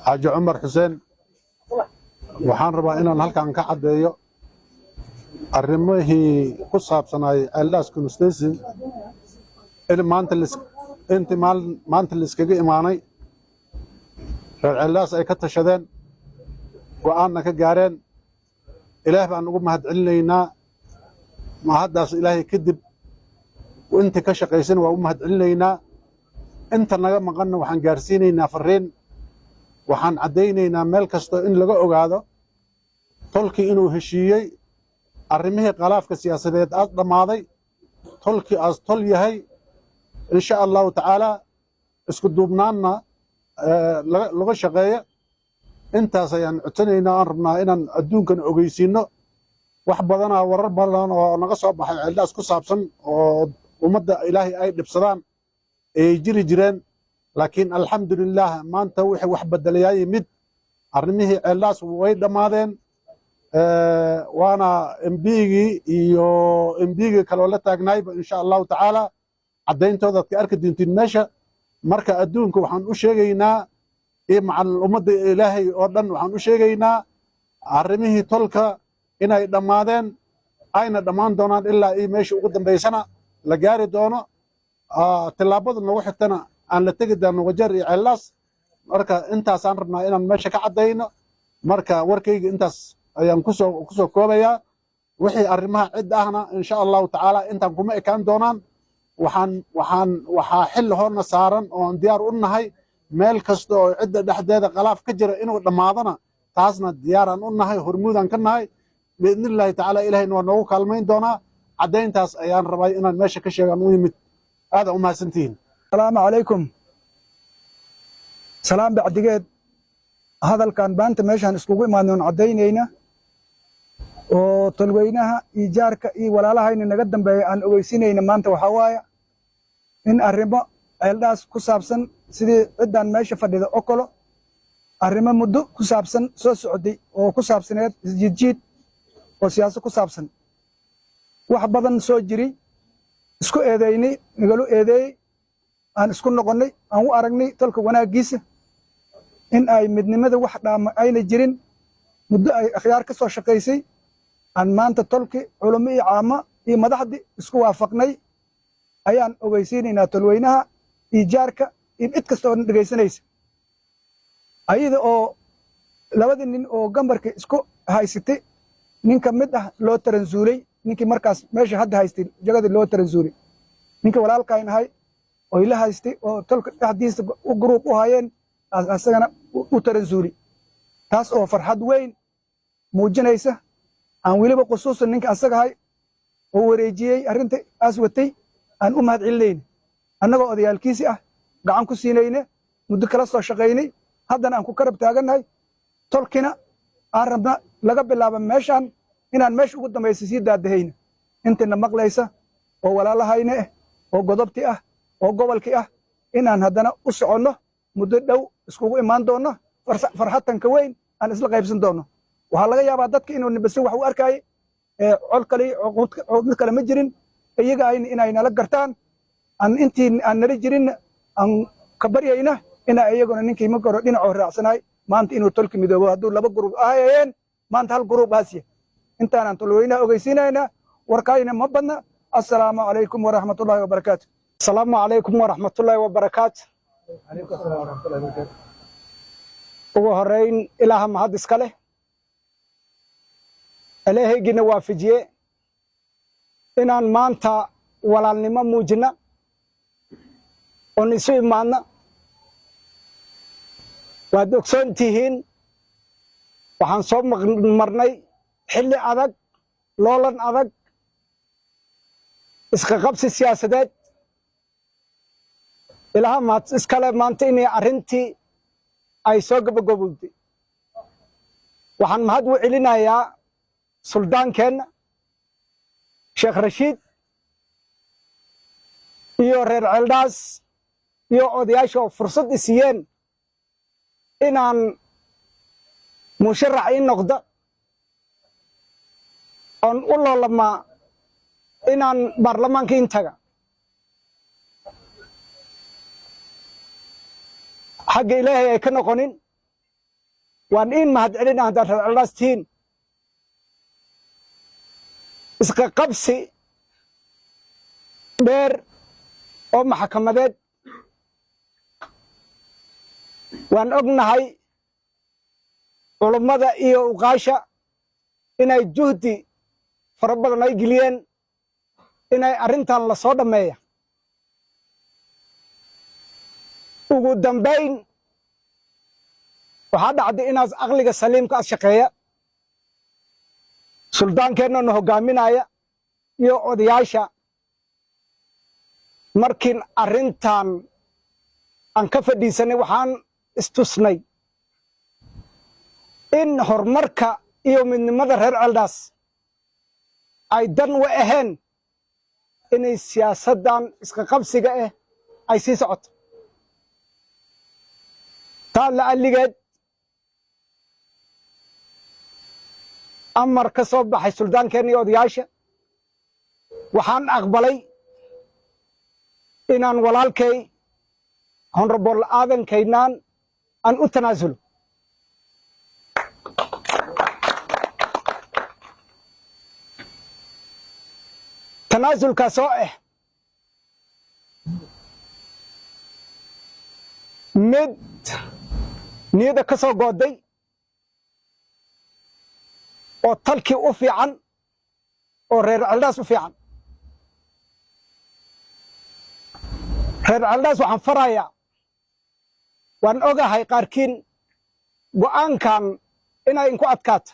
Xaaji Cumar Xuseen. Waxaan rabaa inaan halkan ka caddeeyo arrimihii ku saabsanaay Ceeldhaas constituency in maanta intii maanta laiskaga imaanay, reer Ceeldhaas ay ka tashadeen, go'aanna ka gaareen. Ilaah baan ugu mahad celinaynaa. Mahaddaas Ilaahay kadib, inta ka shaqaysana waa u mahad celinaynaa. Inta naga maqanna waxaan gaarsiinaynaa fariin. Waxaan caddaynaynaa meel kasta in laga ogaado tolkii inuu heshiiyey, arrimihii khilaafka siyaasadeed aas dhammaaday, tolkii aas tol yahay, insha Allahu tacaalaa isku duubnaanna laga shaqeeya. Intaas ayaan codsanaynaa, aan rabnaa inaan adduunkan ogeysiinno. Wax badanaa, warar badan oo naga soo baxay Ceeldhaas ku saabsan oo ummadda Ilaahay ay dhibsadaan ayay jiri jireen, laakiin alxamdulilaah, maanta wixii wax bedelayaa yimid. Arrimihii Ceeldhaas way dhammaadeen, waana MP-gii iyo MP-gii kaloo la taagnaayba, insha Allahu tacaala caddayntoodaad ka arki doontiin meesha. Marka adduunka waxaan u sheegaynaa iyo macal ummadda Ilaahay oo dhan waxaan u sheegaynaa arrimihii tolka inay dhammaadeen, ayna dhammaan doonaan ilaa iyo meesha ugu dambaysana la gaari doono. Tillaabada noogu xigtana aan la tegi doono Wajeer iyo Ceellaas. Marka intaasaan rabnaa inaan meesha ka caddayno. Marka warkayga intaas ayaan kusoo koobayaa. Wixii arrimaha cid ahna, insha Allahu tacaala, intaan kuma ekaan doonaan. Waxaan waxaa xil hoorna saaran oon diyaar u nahay meel kasta oo cidda dhexdeeda khilaaf ka jira inuu dhammaadana, taasna diyaaraan u nahay, hormuudaan ka nahay biidni Illaahi tacaala. Ilahayna waa noogu kaalmayn doonaa. Caddayntaas ayaan rabay inaan meesha ka sheegaan u yimid. Aada u mahadsantihiin. Asalaamu calaykum. Salaam bacdigeed, hadalkan maanta meeshaan iskugu imaadnay oon caddaynayna oo tolweynaha iyo jaarka iyo walaalahayna naga dambeeya aan ogeysinayna maanta waxaa waaya in arrimo Ceeldhaas ku saabsan, sidii ciddan meesha fadhida oo kalo, arrimo muddo ku saabsan soo socday oo ku saabsaneed isjiidjiid oo siyaasad ku saabsan, wax badan soo jiri, isku eedaynay, nagalu eedeeyey, aan isku noqonnay, aan u aragnay tolka wanaaggiisa in ay midnimada wax dhaama ayna jirin, muddo ay akhyaar ka soo shaqaysay, aan maanta tolki culummo iyo caamo iyo madaxdii isku waafaqnay ayaan ogeysiinaynaa tolweynaha iyo jaarka iyo cid kasta oo dhegaysanaysa. Ayada oo labadii nin oo gambarka isku haysatay nin ka mid ah loo taransuulay, ninkii markaas meesha hadda haystay jagadii loo taransuulay, ninkii walaalkayn ahay oo ila haystay oo tolka dhexdiisa u group u hayeen, asagana u taransuuli, taas oo farxad weyn muujinaysa. Aan weliba khusuusan ninka asagahay oo wareejiyey arrinta aas watay aan u mahad celinayna, annagoo odayaalkiisi ah, gacan ku siinayne, muddo kala soo shaqaynay, haddana aan ku karab taagannahay. Tolkina aan rabna laga bilaabo meeshaan inaan meesha ugu dambaysa sii daadahayna. Intina maqlaysa oo walaalahayna ah oo godobti ah oo gobolkii ah, inaan haddana u soconno, muddo dhow iskugu imaan doonno, farxatanka weyn aan isla qaybsan doonno. Waxaa laga yaabaa dadka inuu nibase wax u arkaaye col kale, mid kale ma jirin. Iyaga inay nala gartaan, aan intii aan nala jirinna aan ka baryayna ina iyaguna ninkii ma garo dhinacoo raacsanaay maanta inuu tolki midoobo. Hadduu laba group ahayeen, maanta hal group aasiya. Intaanaan tolweynaha ogeysiinaynaa. Warkaayna ma badna. Assalaamu calaykum waraxmatullaahi wabarakaatu. Asalaamu calaykum waraxmatullaahi wabarakaatu. Ugu horeyn, Ilaaha mahad iska leh, Ilaahaygiina waafajiye inaan maanta walaalnimo muujina oon isu imaadna. Waad ogsoon tihiin, waxaan soo marnay xilli adag, loolan adag, iska qabsi siyaasadeed. Ilaaha mahad iskale maanta inay arrintii ay soo gabagabowday. Waxaan mahad u celinayaa suldaankeenna Sheekh Rashiid iyo reer Ceeldhaas iyo odayaasha oo fursad i siiyeen inaan musharax ii noqda oon u loolamaa inaan baarlamaanka intaga. Xagga Ilaahay ay ka noqonin. Waan iin mahad celina haddaad reer Ceeldhaas tihiin. Isqaqabsi dheer oo maxkamadeed, waan ognahay culummada iyo uqaasha inay juhdi fara badan ay geliyeen inay arrintan la soo dhammeeya. Ugu dambayn waxaa dhacday inaas aqliga saliimka as shaqeeya, suldaankeenna na hoggaaminaya iyo odayaasha, markiin arrintan aan ka fadhiisanay, waxaan istusnay in horumarka iyo midnimada reer Ceeldhaas ay dan u ahayn inay siyaasaddan iska qabsiga ah ay sii socoto. Taa la alligeed, amar ka soo baxay suldaankeenna iyo odayaasha, waxaan aqbalay inaan walaalkay Honorable Aadan Kaynaan aan u tanaasulo. Tanaasulkaas oo ah mid niyadda ka soo gooday oo talkii u fiican oo reer Ceeldhaas u fiican. Reer Ceeldhaas waxaan farayaa, waan ogahay qaarkiin go'aankan inay inku adkaato.